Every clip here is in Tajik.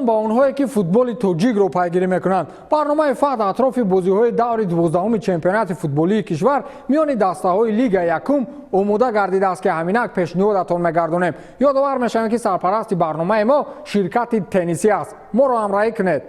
Салом ба онҳое, ки футболи тоҷикро пайгирӣ мекунанд. Барномаи «Фатҳ» атрофи бозиҳои даври 12-уми чемпионати футболии кишвар миёни дастаҳои лига якум омода гардидааст, ки ҳаминак пешниҳодатон мегардонем. Ёдовар мешавем, ки сарпарасти барномаи мо ширкати теннисӣ аст. Моро ҳамроҳӣ кунед.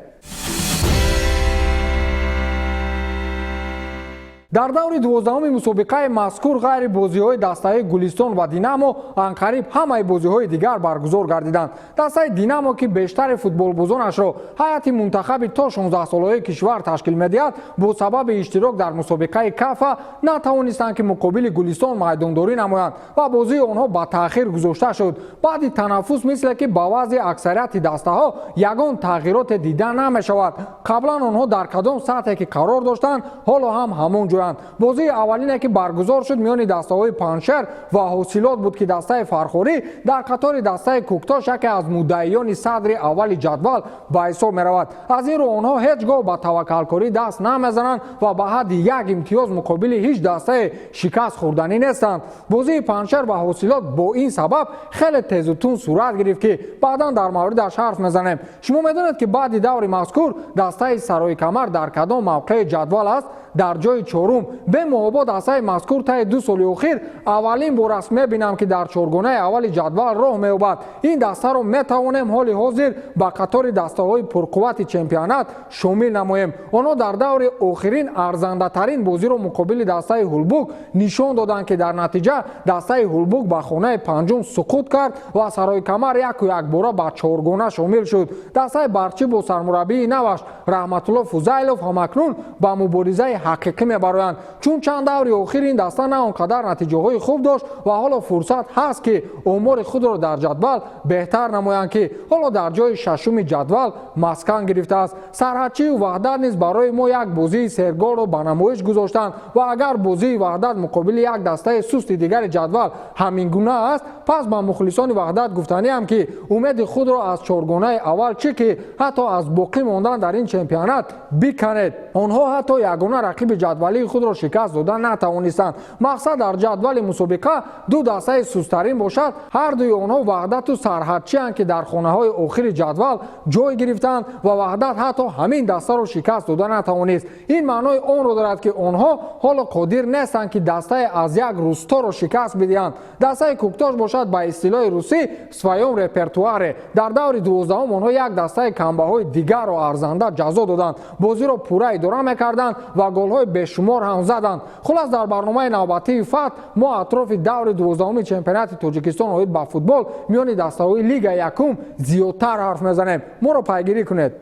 Дар даври 12-уми мусобиқаи мазкур ғайри бозиҳои дастаи Гулистон ва Динамо анқариб ҳамаи бозиҳои дигар баргузор гардиданд. Дастаи Динамо, ки бештари футболбозонашро ҳайати мунтахаби то 16-солаҳои кишвар ташкил медиҳад, бо сабаби иштирок дар мусобиқаи Кафа натавонистанд, ки муқобили Гулистон майдондорӣ намоянд ва бозии онҳо ба таъхир гузошта шуд. Баъди танаффус, мисле ки ба вазъи аксарияти дастаҳо ягон тағйироте дида намешавад. Қаблан онҳо дар кадом сатҳе ки қарор доштанд, ҳоло ҳам ҳамон ҷоянд. Бозии аввалине, ки баргузор шуд, миёни дастаҳои Паншер ва Ҳосилот буд, ки дастаи фархорӣ дар қатори дастаи Кӯктош яке аз муддаиёни садри аввали ҷадвал ба ҳисоб меравад. Аз ин рӯ онҳо ҳеҷ гоҳ ба таваккалкорӣ даст намезананд ва ба ҳадди як имтиёз муқобили ҳеҷ дастае шикаст хӯрданӣ нестанд. Бозии Паншер ва Ҳосилот бо ин сабаб хеле тезу тунд сурат гирифт, ки баъдан дар мавридаш ҳарф мезанем. Шумо медонед, ки баъди даври мазкур дастаи Сарои Камар дар кадом мавқеи ҷадвал аст? Дар ҷои чорум. Бемуҳобо дастаи мазкур таи 2 соли охир аввалин бор аст мебинам, ки дар чоргонаи аввали ҷадвал роҳ меёбад. Ин дастаро метавонем ҳоли ҳозир ба қатори дастаҳои пурқуввати чемпионат шомил намоем. Онҳо дар даври охирин арзандатарин бозиро муқобили дастаи Ҳулбук нишон доданд, ки дар натиҷа дастаи Ҳулбук ба хонаи панҷум суқут кард ва Сарои Камар яку якбора ба чоргона шомил шуд. Дастаи барчӣ бо сармураббии наваш Раҳматулло Фузайлов ҳамакнун ба муборизаи ҳақиқӣ мебароянд, чун чанд даври охир ин даста на он қадар натиҷаҳои хуб дошт ва ҳоло фурсат ҳаст, ки омори худро дар ҷадвал беҳтар намоянд, ки ҳоло дар ҷои шашуми ҷадвал маскан гирифтааст. Сарҳадчию Ваҳдат низ барои мо як бозии серголро ба намоиш гузоштанд ва агар бозии Ваҳдат муқобили як дастаи сусти дигари ҷадвал ҳамин гуна аст, пас ба мухлисони Ваҳдат гуфтаниам, ки умеди худро аз чоргонаи аввал чӣ, ки ҳатто аз боқӣ мондан дар ин чемпионат биканед. Онҳо ҳатто ягона рақиби ҷадвалии худро шикаст дода натавонистанд. Мақсад дар ҷадвали мусобиқа ду дастаи сустарин бошад, ҳардуи онҳо Ваҳдату Сарҳадчианд, ки дар хонаҳои охири ҷадвал ҷой гирифтанд ва Ваҳдат ҳатто ҳамин дастаро шикаст дода натавонист. Ин маънои онро дорад, ки онҳо ҳоло қодир нестанд, ки дастае аз як русторо шикаст бидиҳанд. Дастаи Кӯктош бошад, ба истилоҳи русӣ, в своём репертуаре. Дар даври 12-ум онҳо як дастаи камбаҳои дигарро арзанда ҷазо доданд, бозиро пурра идора мекарданд ва голҳои бешумор ҳам заданд. Хулас, дар барномаи навбатии «Фатҳ» мо атрофи даври 12-уми чемпионати Тоҷикистон оид ба футбол миёни дастаҳои лига якум зиёдтар ҳарф мезанем. Моро пайгирӣ кунед.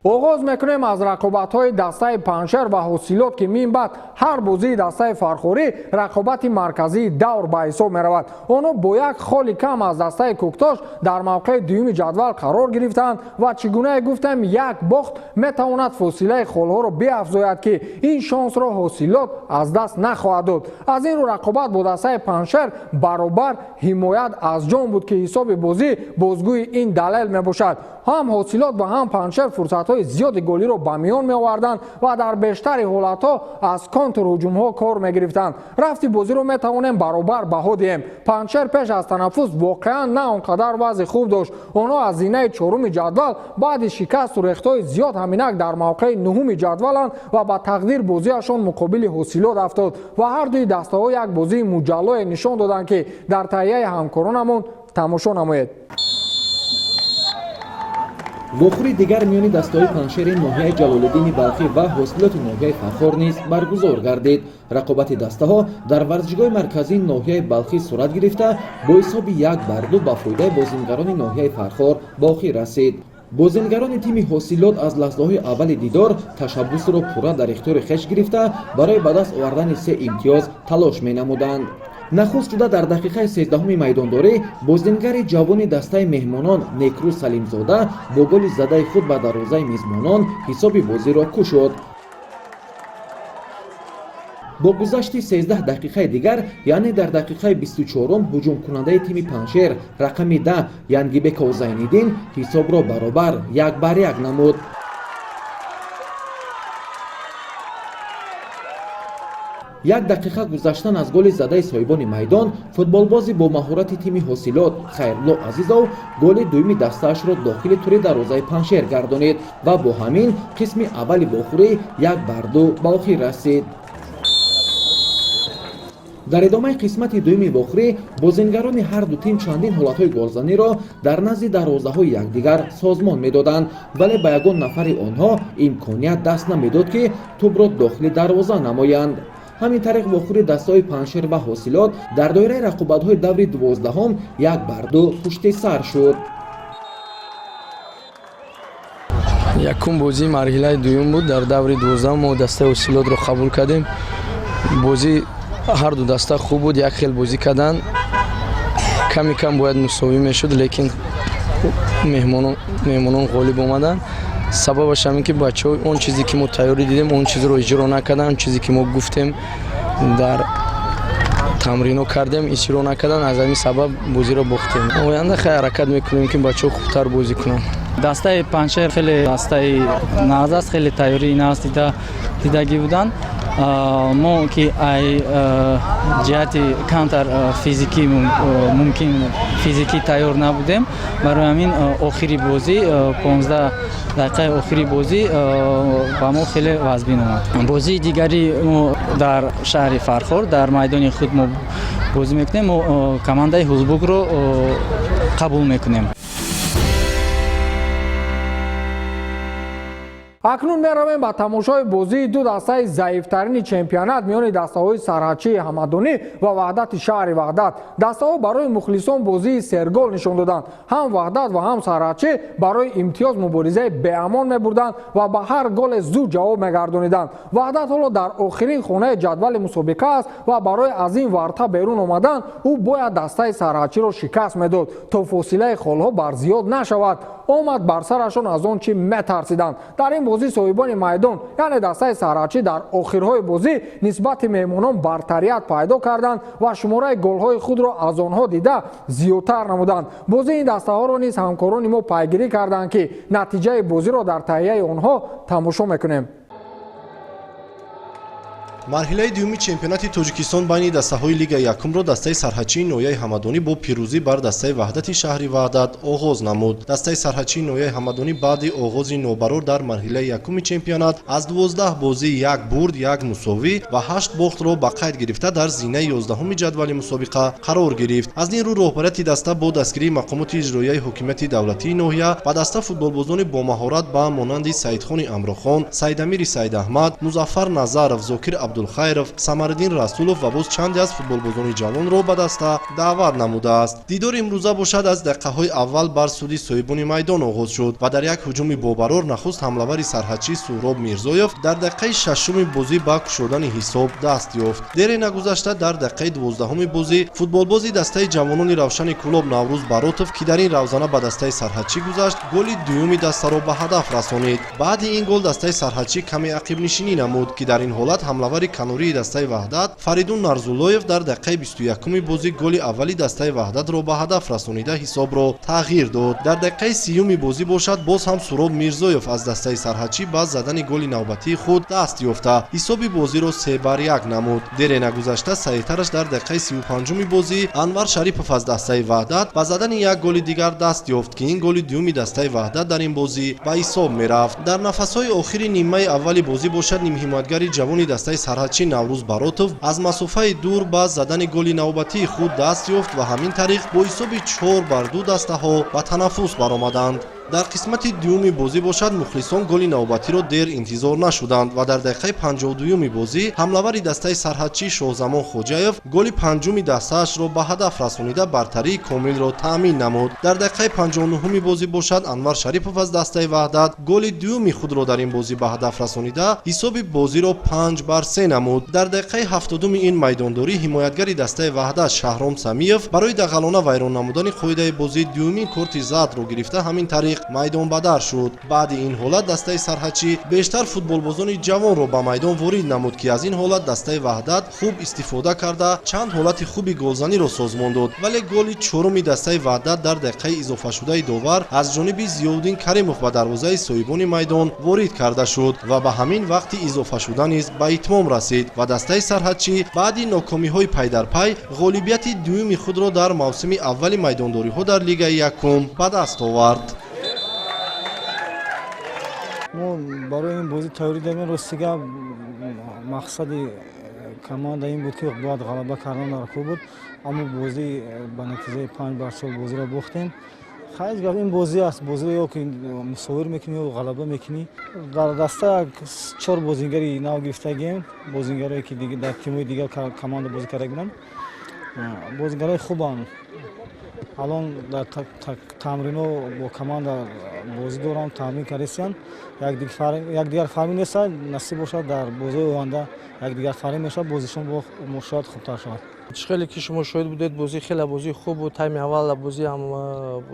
Оғоз мекунем аз рақобатҳои дастаи Паншер ва Ҳосилот, ки мин баъд ҳар бозии дастаи фархорӣ рақобати марказии давр ба ҳисоб меравад. Онҳо бо як холи кам аз дастаи Кӯктош дар мавқеи дуюми ҷадвал қарор гирифтанд ва чӣ гунае гуфтем, як бохт метавонад фосилаи холҳоро биафзояд, ки ин шонсро Ҳосилот аз даст нахоҳад дод. Аз ин рӯ рақобат бо дастаи Паншер баробар ҳимоят аз ҷон буд, ки ҳисоби бозӣ бозгӯи ин далел мебошад. Ҳам Ҳосилот ва ҳам Паншер фурсатҳои зиёди голиро ба миён меоварданд ва дар бештари ҳолатҳо аз контрҳуҷумҳо кор мегирифтанд. Рафти бозиро метавонем баробар баҳо диҳем. Паншер пеш аз танаффус воқеан на он қадар вазъи хуб дошт. Онҳо аз зинаи чоруми ҷадвал баъди шикасту рехтҳои зиёд ҳаминак дар мавқеи нуҳуми ҷадваланд ва ба тақдир бозиашон муқобили Ҳосилот афтод ва ҳардуи дастаҳо як бозии муҷаллое нишон доданд, ки дар таҳияи ҳамкоронамон тамошо намоед. Вохӯри дигар миёни дастаҳои Паншери ноҳияи Ҷалолиддини Балхӣ ва Ҳосилоти ноҳияи Фархор низ баргузор гардид. Рақобати дастаҳо дар варзишгоҳи марказии ноҳияи Балхӣ сурат гирифта, бо ҳисоби 1-2 ба фоидаи бозингарони ноҳияи Фархор ба охир расид. Бозингарони тими Ҳосилот аз лаҳзаҳои аввали дидор ташаббусро пурра дар ихтиёри хеш гирифта, барои ба даст овардани се имтиёз талош менамуданд. Нахуст шуда дар дақиқаи 13-уми майдондорӣ бозингари ҷавони дастаи меҳмонон Некрӯз Салимзода бо голи задаи худ ба дарвозаи мизбонон ҳисоби бозиро кушод. Бо гузашти 13 дақиқаи дигар, яъне дар дақиқаи 24-ум, ҳуҷумкунандаи тими Паншер рақами 10 Янгибеков Зайниддин ҳисобро баробар 1-1 намуд. Як дақиқа гузаштан аз голи задаи соҳибони майдон, футболбози бо маҳорати тими Ҳосилот Хайрулло Азизов голи дуюми дастаашро дохили тури дарвозаи Паншер гардонид ва бо ҳамин қисми аввали вохӯрӣ 1-2 ба охир расид. Дар идомаи қисмати дуюми вохӯрӣ бозингарони ҳар ду тим чандин ҳолатҳои голзаниро дар назди дарвозаҳои якдигар созмон медоданд, вале ба ягон нафари онҳо имконият даст намедод, ки тӯбро дохили дарвоза намоянд. Ҳамин тариқ, вохӯри дастаҳои Паншер ва Ҳосилот дар доираи рақобатҳои даври 12-ҳум 1-2 пушти сар шуд. Якум бозии марҳилаи дуюм буд дар даври 12-ҳум. Мо дастаи Ҳосилотро қабул кардем. Бозӣ ҳар ду даста хуб буд, як хел бозӣ карданд. Ками кам бояд мусовӣ мешуд, лекин меҳмонон ғолиб омаданд. Сабабаш ҳамин, ки бачаҳо он чизе, ки мо тайёрӣ дидем, он чизро иҷро накарданд. Он чизе, ки мо гуфтем, дар тамрино кардем, иҷро накарданд. Аз ҳамин сабаб бозиро бохтем. Оянда хай ҳаракат мекунем, ки бачаҳо хубтар бозӣ кунанд. Дастаи Паншер хеле дастаи нағз аст, хеле тайёрии нағз дидагӣ буданд. Мо ки ай ҷиҳати камтар физикӣ, мумкин физикӣ тайёр набудем, барои ҳамин охири бозӣ, 15 дақиқаи охири бозӣ ба мо хеле вазбин омад. Бозии дигари мо дар шаҳри Фархор, дар майдони худ мо бозӣ мекунем. Мо командаи Ҳулбукро қабул мекунем. Акнун меравем ба тамошои бозии ду дастаи заифтарини чемпионат миёни дастаҳои Сарҳадчии Ҳамадонӣ ва Ваҳдати шаҳри Ваҳдат. Дастаҳо барои мухлисон бозии сергол нишон доданд. Ҳам Ваҳдат ва ҳам Сарҳадчӣ барои имтиёз муборизаи беамон мебурданд ва ба ҳар голе зуд ҷавоб мегардониданд. Ваҳдат ҳоло дар охирин хонаи ҷадвали мусобиқа аст ва барои аз ин варта берун омадан ӯ бояд дастаи Сарҳадчиро шикаст медод, то фосилаи холҳо бар зиёд нашавад. Омад бар сарашон аз он чӣ метарсиданд. Дар ин бозӣ соҳибони майдон, яъне дастаи Сарҳадчӣ, дар охирҳои бозӣ нисбати меҳмонон бартарият пайдо карданд ва шумораи голҳои худро аз онҳо дида зиёдтар намуданд. Бозии ин дастаҳоро низ ҳамкорони мо пайгирӣ карданд, ки натиҷаи бозиро дар таҳияи онҳо тамошо мекунем. Марҳилаи дуюми чемпионати Тоҷикистон байни дастаҳои Лигаи якумро дастаи Сарҳадчии ноҳияи Ҳамадонӣ бо пирӯзӣ бар дастаи Ваҳдати шаҳри Ваҳдат оғоз намуд. Дастаи Сарҳадчии ноҳияи Ҳамадонӣ баъди оғози нобарор дар марҳилаи якуми чемпионат аз 12 бозӣ як бурд, як мусовӣ ва ҳашт бохтро ба қайд гирифта, дар зинаи 11-уми ҷадвали мусобиқа қарор гирифт. Аз ин рӯ роҳбарияти даста бо дастгирии мақомоти иҷроияи ҳокимияти давлатии ноҳия ба даста футболбозони бомаҳорат ба монанди Саидхони Амрохон, Саидамири Саидаҳмад, Музаффар Назаров, Зокир Абдулхайров, Самариддин Расулов ва боз чанде аз футболбозони ҷавонро ба даста даъват намудааст. Дидори имрӯза бошад, аз дақиқаҳои аввал бар суди соҳибони майдон оғоз шуд ва дар як ҳуҷуми бобарор нахуст ҳамлавари сарҳадчӣ Суҳроб Мирзоев дар дақиқаи шашуми бозӣ ба кушодани ҳисоб даст ёфт. Дере нагузашта, дар дақиқаи 12-уми бозӣ футболбози дастаи ҷавонони Равшани Кӯлоб Наврӯз Баротов, ки дар ин равзана ба дастаи сарҳадчӣ гузашт, голи дуюми дастаро ба ҳадаф расонид. Баъди ин гол дастаи сарҳадчӣ каме ақибнишинӣ намуд, ки дар ин ҳолат ҳамлавари канории дастаи Ваҳдат Фаридун Нарзуллоев дар дақиқаи 21-уми бозӣ голи аввали дастаи Ваҳдатро ба ҳадаф расонида, ҳисобро тағйир дод. Дар дақиқаи 30-уми бозӣ бошад, боз ҳам Суроб Мирзоев аз дастаи сарҳадчӣ ба задани голи навбатии худ даст ёфта, ҳисоби бозиро 3-1 намуд. Дере нагузашта, саҳиҳтараш дар дақиқаи 35-уми бозӣ, Анвар Шарипов аз дастаи Ваҳдат ба задани як голи дигар даст ёфт, ки ин голи дуюми дастаи Ваҳдат дар ин бозӣ ба ҳисоб мерафт. Дар нафасҳои охири нимаи аввали бозӣ бошад, нимҳимоятгари ҷавони дастаи сарҳадчӣ Наврӯз Баротов аз масофаи дур ба задани голи навбатии худ даст ёфт ва ҳамин тариқ бо ҳисоби 4-2 дастаҳо ба танаффус баромаданд. Дар қисмати дуюми бозӣ бошад, мухлисон голи навбатиро дер интизор нашуданд ва дар дақиқаи 52-юми бозӣ ҳамлавари дастаи сарҳадчӣ Шоҳзамон Хоҷаев голи панҷуми дастаашро ба ҳадаф расонида, бартарии комилро таъмин намуд. Дар дақиқаи 59-уми бозӣ бошад, Анвар Шарипов аз дастаи Ваҳдат голи дуюми худро дар ин бозӣ ба ҳадаф расонида, ҳисоби бозиро 5-3 намуд. Дар дақиқаи 70-уми ин майдондорӣ ҳимоятгари дастаи Ваҳдат Шаҳром Самиев барои дағалона вайрон намудани қоидаи бозӣ дуюмин корти зардро гирифта, ҳамин тариқ мувофиқ майдонбадар шуд. Баъди ин ҳолат дастаи сарҳадчӣ бештар футболбозони ҷавонро ба майдон ворид намуд, ки аз ин ҳолат дастаи Ваҳдат хуб истифода карда чанд ҳолати хуби голзаниро созмон дод. Вале голи чоруми дастаи Ваҳдат дар дақиқаи изофашудаи довар аз ҷониби Зиёвуддин Каримов ба дарвозаи соҳибони майдон ворид карда шуд ва ба ҳамин вақти изофашуда низ ба итмом расид ва дастаи сарҳадчӣ баъди нокомиҳои пайдарпай ғолибияти дуюми худро дар мавсими аввали майдондориҳо дар Лигаи якум ба даст овард. Мо барои ин бозӣ тайёрӣ додем. Рости гап, мақсади команда ин буд, ки бояд ғалаба кардан дар кор буд, аммо бозӣ ба натиҷаи 5-4 бозиро бохтем. Хайр, гап, ин бозӣ аст. Бозиро ё ки мусовир мекунӣ, ё ғалаба мекунӣ. Дар даста чор бозингари нав гирифтагием, бозингарое ки дар тимҳои дигар команда бозӣ карда буданд, бозингарои хубанд. Алон дар тамринҳо бо команда бозӣ доранд, тамрин кардастиянд, якдигарфаҳмӣ неста. Насиб бошад, дар бозиҳои оянда якдигарфаҳмӣ мешавад, бозишон шояд хубтар шавад. Чӣ хеле ки шумо шоҳид будед, бозӣ хеле бозии хуб буд. Тайми аввал бозӣ ҳам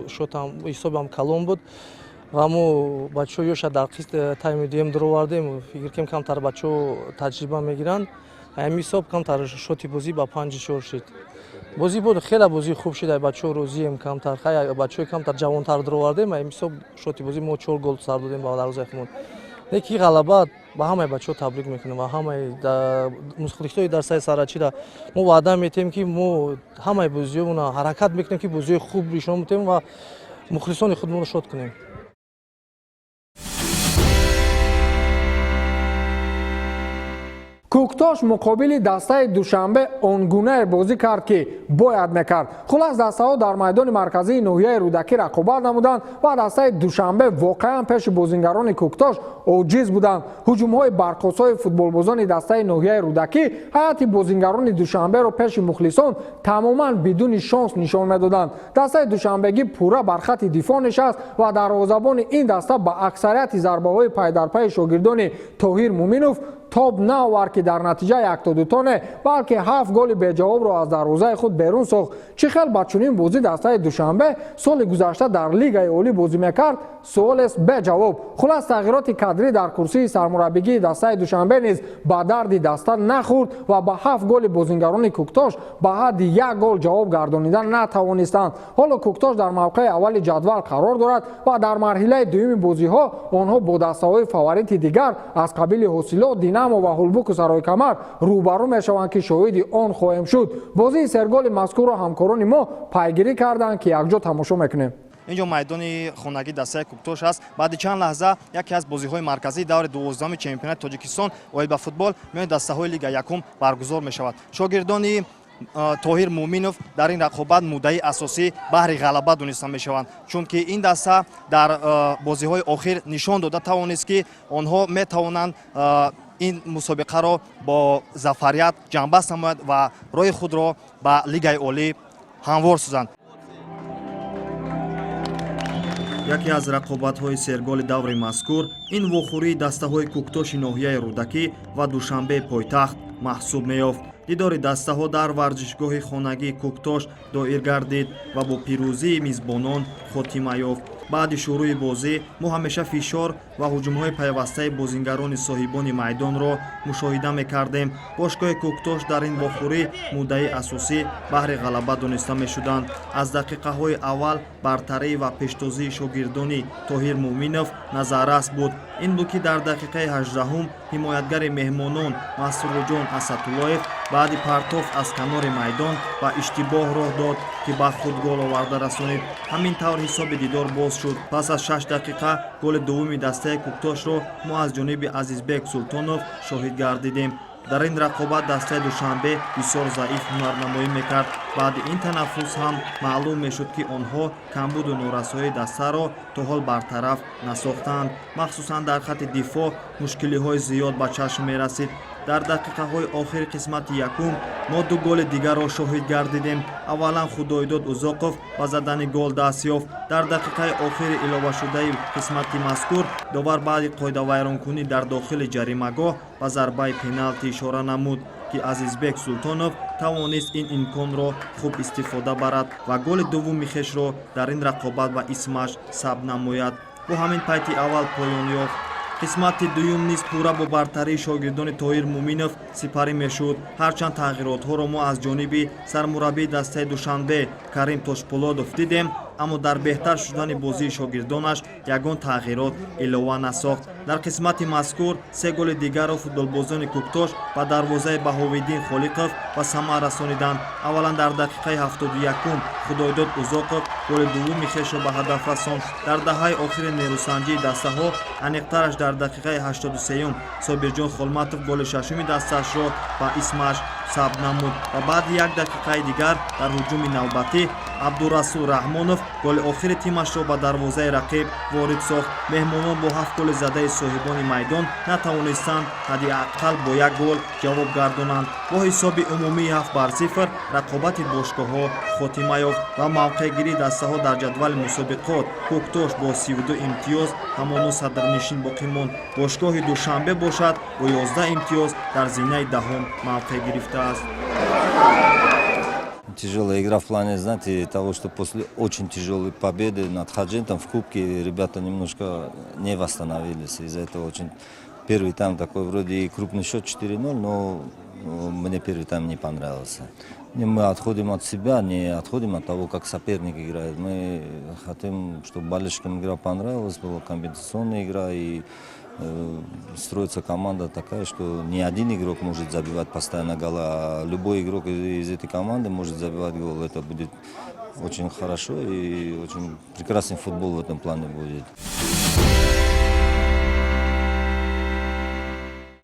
шотам ҳисобам калон буд ва мо бачаҳо ёша дар қист тайми дуюм дуровардем. Фикр кем, камтар бачаҳо таҷриба мегиранд. Ҳамин ҳисоб камтар шоти бозӣ ба 5-4 шуд. Бозӣ буд, хеле бозии хуб шуд, ай бачаҳо розием. Камтар хай бачаҳои камтар ҷавонтар дуровардем, ҳамин ҳисоб шоти бозӣ мо чор гол сар додем ба дарвозаи худмон. Леки ғалаба ба ҳамаи бачаҳо табрик мекунем ва ҳамаи мухлисои дастаи сарҳадчиро мо ваъда метиҳем, ки мо ҳамаи бозиҳоро ҳаракат мекунем, ки бозиҳои хуб нишон бидиҳем ва мухлисони худмонро шод кунем. Кӯктош муқобили дастаи Душанбе он гунае бозӣ кард, ки бояд мекард. Хулас, дастаҳо дар майдони марказии ноҳияи Рӯдакӣ рақобат намуданд ва дастаи Душанбе воқеан пеши бозингарони Кӯктош оҷиз буданд. Ҳуҷумҳои барқосҳои футболбозони дастаи ноҳияи Рӯдакӣ ҳайати бозингарони Душанберо пеши мухлисон тамоман бидуни шонс нишон медоданд. Дастаи душанбегӣ пурра бар хатти дифоъ нишаст ва дарвозабони ин даста ба аксарияти зарбаҳои пайдарпайи шогирдони Тоҳир Муминов тоб наовард, ки дар натиҷа якту-дуто не, балки ҳафт голи беҷавобро аз дарвозаи худ берун сохт. Чӣ хел ба чунин бозӣ дастаи Душанбе соли гузашта дар Лигаи олӣ бозӣ мекард, суолест беҷавоб. Хулас, тағйироти кадрӣ дар курсии сармураббигии дастаи Душанбе низ ба дарди даста нахӯрд ва ба ҳафт голи бозингарони Кӯктош ба ҳадди як гол ҷавоб гардонида натавонистанд. Ҳоло Кӯктош дар мавқеи аввали ҷадвал қарор дорад ва дар марҳилаи дуюми бозиҳо онҳо бо дастаҳои фаворити дигар аз қабили Ҳосилот, Динамо ва Ҳулбуку Саройкамар рӯбарӯ мешаванд, ки шоҳиди он хоҳем шуд. Бозии серголи мазкурро ҳамкорони мо пайгирӣ карданд, ки якҷо тамошо мекунем. Инҷо майдони хонагии дастаи Кӯктош аст. Баъди чанд лаҳза яке аз бозиҳои марказии даври 12-уми чемпионати Тоҷикистон оид ба футбол миёни дастаҳои Лига якум баргузор мешавад. Шогирдони Тоҳир Муъминов дар ин рақобат муддаи асосӣ баҳри ғалаба дониста мешаванд, чунки ин даста дар бозиҳои охир нишон дода тавонист, ки онҳо метавонанд ин мусобиқаро бо зафарият ҷамъбаст намояд ва роҳи худро ба Лигаи олӣ ҳамвор созанд. Яке аз рақобатҳои серголи даври мазкур ин вохӯрии дастаҳои Кӯктоши ноҳияи Рӯдакӣ ва Душанбеи пойтахт маҳсуб меёфт. Дидори дастаҳо дар варзишгоҳи хонагии Кӯктош доир гардид ва бо пирӯзии мизбонон хотима ёфт. Баъди шурӯи бозӣ мо ҳамеша фишор ва ҳуҷумҳои пайвастаи бозингарони соҳибони майдонро мушоҳида мекардем. Бошгоҳи Кӯктош дар ин вохӯрӣ муддаи асосӣ баҳри ғалаба дониста мешуданд. Аз дақиқаҳои аввал бартарӣ ва пештозии шогирдони Тоҳир Муъминов назаррас буд. Ин буд, ки дар дақиқаи 18-ум ҳимоятгари меҳмонон Масрурҷон Асадуллоев баъди партофт аз канори майдон ба иштибоҳ роҳ дод, ки ба худ гол оварда расонид. Ҳамин тавр ҳисоби дидор боз шуд. Пас аз 6 дақиқа голи дуввуми дастаи Кӯктошро мо аз ҷониби Азизбек Султонов шоҳид гардидем. Дар ин рақобат дастаи Душанбе бисёр заиф ҳунарнамоӣ мекард. Баъди ин танаффус ҳам маълум мешуд, ки онҳо камбуду норасоии дастаро то ҳол бартараф насохтаанд. Махсусан дар хатти дифоъ мушкилиҳои зиёд ба чашм мерасид. Дар дақиқаҳои охири қисмати якум мо ду голи дигарро шоҳид гардидем. Аввалан, Худойдод Узоқов ба задани гол даст ёфт. Дар дақиқаи охири иловашудаи қисмати мазкур довар баъди қоидавайронкунӣ дар дохили ҷаримагоҳ ба зарбаи пеналти ишора намуд. Ки Азизбек Султонов тавонист ин имконро хуб истифода барад ва голи дуввуми хешро дар ин рақобат ба исмаш сабт намояд. Бо ҳамин пайти аввал поён ёфт. Қисмати дуюм низ пурра бо бартарии шогирдони Тоҳир Муъминов сипарӣ мешуд. Ҳарчанд тағйиротҳоро мо аз ҷониби сармураббии дастаи Душанбе Карим Тошпулодов дидем, аммо дар беҳтар шудани бозии шогирдонаш ягон тағйирот илова насохт. Дар қисмати мазкур се голи дигарро футболбозони Кӯктош ба дарвозаи Баҳовиддин Холиқов ба самар расониданд. Аввалан, дар дақиқаи 71-ум Худойдод Узоқов голи дуввуми хешро ба ҳадаф расонд. Дар даҳаи охири нерӯсанҷии дастаҳо, аниқтараш дар дақиқаи 83-юм, Собирҷон Холматов голи шашуми дастаашро ба исмаш сабт намуд ва баъди як дақиқаи дигар дар ҳуҷуми навбатӣ Абдурасул Раҳмонов голи охири тимашро ба дарвозаи рақиб ворид сохт. Меҳмонон бо ҳафт голи задаи соҳибони майдон натавонистанд ҳадди аққал бо як гол ҷавоб гардонанд. Бо ҳисоби умумии 7-0 рақобати бошгоҳҳо хотима ёфт ва мавқеъгирии дастаҳо дар ҷадвали мусобиқот: Кӯктош бо 32 имтиёз ҳамоно садрнишин боқӣ монд, бошгоҳи Душанбе бошад, бо 11 имтиёз дар зинаи даҳум мавқеъ гирифтааст. Тяжелая игра в плане, знаете, того, что после очень тяжелой победы над Худжандом в Кубке ребята немножко не восстановились. Из-за этого очень первый тайм такой вроде и крупный счет 4-0, но мне первый тайм не понравился. Мы отходим от себя, не отходим от того, как соперник играет. Мы хотим, чтобы болельщикам игра понравилась, была комбинационная игра и строится команда такая, что не один игрок может забивать постоянно голы, а любой игрок из этой команды может забивать гол. Это будет очень хорошо, и очень прекрасный футбол в этом плане будет.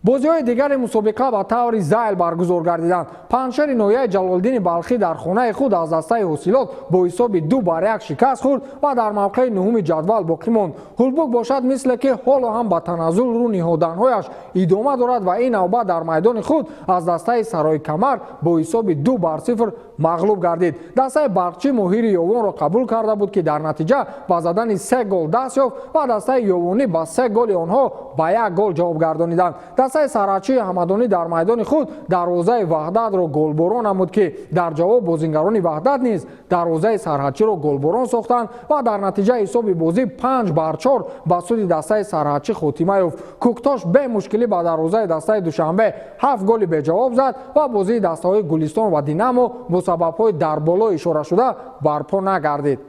Бозиҳои дигари мусобиқа ба таври зайл баргузор гардиданд. Панҷшери ноҳияи Ҷалолиддини Балхӣ дар хонаи худ аз дастаи Ҳосилот бо ҳисоби 2-1 шикаст хӯрд ва дар мавқеи нуҳуми ҷадвал боқӣ монд. Ҳулбук бошад, мисле ки ҳоло ҳам ба таназзул рӯ ниҳоданҳояш идома дорад ва ин навбат дар майдони худ аз дастаи Сарои Камар бо ҳисоби 2-0 мағлуб гардид. Дастаи Барқчӣ Моҳири Ёвонро қабул карда буд, ки дар натиҷа ба задани се гол даст ёфт ва дастаи ёвонӣ ба се голи онҳо ба як гол ҷавоб гардониданд. Дастаи Сарҳадчии Ҳамадонӣ дар майдони худ дарвозаи Ваҳдатро голборон намуд, ки дар ҷавоб бозингарони Ваҳдат низ дарвозаи Сарҳадчиро голборон сохтанд ва дар натиҷа ҳисоби бозӣ 5-4 ба суди дастаи Сарҳадчӣ хотима ёфт. Кӯктош бемушкилӣ ба дарвозаи дастаи Душанбе ҳафт голи беҷавоб зад ва бозии дастаҳои Гулистон ва Динамо бо сабабҳои дар боло ишорашуда барпо нагардид.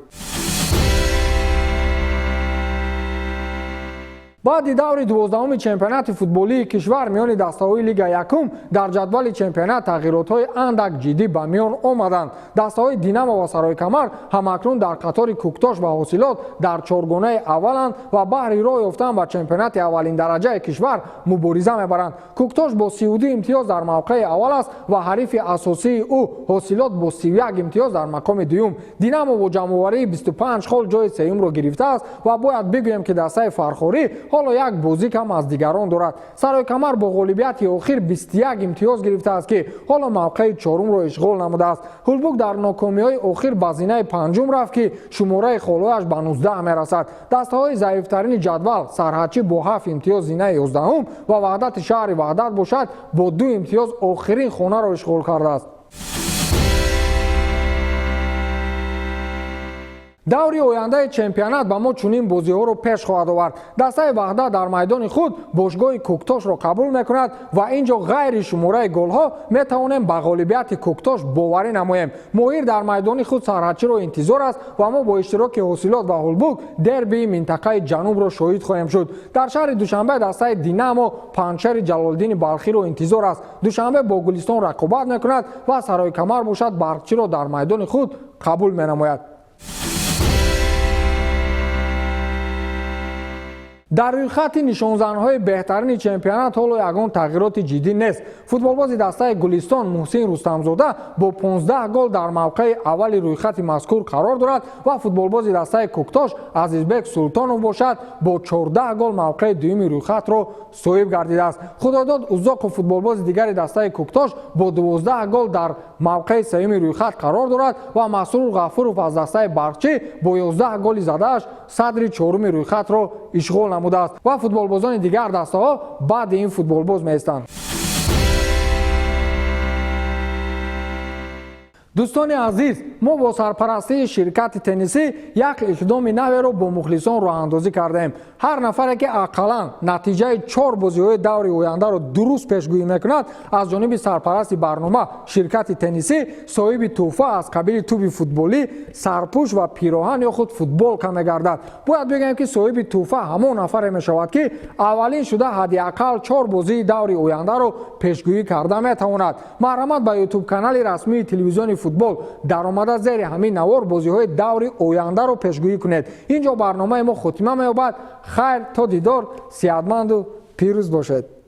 Баъди даври 12-уми чемпионати футболии кишвар миёни дастаҳои Лига якум дар ҷадвали чемпионат тағйиротҳои андак ҷиддӣ ба миён омаданд. Дастаҳои Динамо ва Сарои Камар ҳамакнун дар қатори Кӯктош ва Ҳосилот дар чоргонаи авваланд ва баҳри роҳ ёфтан ба чемпионати аввалиндараҷаи кишвар мубориза мебаранд. Кӯктош бо 32 имтиёз дар мавқеи аввал аст ва ҳарифи асосии ӯ Ҳосилот бо 31 имтиёз дар мақоми дуюм. Динамо бо ҷамъоварии 25 хол ҷои сеюмро гирифтааст ва бояд бигӯем, ки дастаи фархорӣ ҳоло як бозӣ кам аз дигарон дорад. Сарои Камар бо ғолибияти охир 21 имтиёз гирифтааст, ки ҳоло мавқеи чорумро ишғол намудааст. Ҳулбук дар нокомиҳои охир ба зинаи панҷум рафт, ки шумораи холҳояш ба 19 мерасад. Дастаҳои заифтарини ҷадвал, Сарҳадчӣ бо 7 имтиёз зинаи 11-ум ва Ваҳдати шаҳри Ваҳдат бошад, бо 2 имтиёз охирин хонаро ишғол кардааст. Даври ояндаи чемпионат ба мо чунин бозиҳоро пеш хоҳад овард. Дастаи Ваҳдат дар майдони худ бошгоҳи Кӯктошро қабул мекунад ва ин ҷо ғайри шумораи голҳо метавонем ба ғолибияти Кӯктош боварӣ намоем. Моҳир дар майдони худ Сарҳадчиро интизор аст ва мо бо иштироки Ҳосилот ва Ҳулбук дербии минтақаи ҷанубро шоҳид хоҳем шуд. Дар шаҳри Душанбе дастаи Динамо Панҷшери Ҷалолиддини Балхиро интизор аст. Душанбе бо Гулистон рақобат мекунад ва Сарои Камар бошад, Барқчиро дар майдони худ қабул менамояд. Дар рӯйхати нишонзанҳои беҳтарини чемпионат ҳоло ягон тағйироти ҷиддӣ нест. Футболбози дастаи Гулистон Муҳсин Рустамзода бо 15 гол дар мавқеи аввали рӯйхати мазкур қарор дорад ва футболбози дастаи Кӯктош Азизбек Султонов бошад, бо 14 гол мавқеи дуюми рӯйхатро соҳиб гардидааст. Худодод Узоқов, футболбози дигари дастаи Кӯктош, бо 12 гол дар мавқеи сеюми рӯйхат қарор дорад ва Масрур Ғафуров аз дастаи Барқчӣ бо 11 голи задааш садри чоруми рӯйхатро ишғол намудааст ва футболбозони дигар дастаҳо баъди ин футболбоз меистанд. Дӯстони азиз, мо бо сарпарастии ширкати теннисӣ як иқдоми наверо бо мухлисон роҳандозӣ кардаем. Ҳар нафаре ки ақаллан натиҷаи чор бозиҳои даври ояндаро дуруст пешгӯӣ мекунад, аз ҷониби сарпарасти барнома, ширкати теннисӣ, соҳиби тӯҳфа аз қабили тӯби футболӣ, сарпӯш ва пироҳан ё худ футболка мегардад. Бояд бигӯем, ки соҳиби тӯҳфа ҳамон нафаре мешавад, ки аввалин шуда ҳадди ақал чор бозии даври ояндаро пешгӯӣ карда метавонад. Марҳамат, ба Ютуб канали расмии телевизиони футбол даромада, зери ҳамин навор бозиҳои даври ояндаро пешгӯӣ кунед. Инҷо барномаи мо хотима меёбад. Хайр, то дидор, сиҳатманду пирӯз бошед.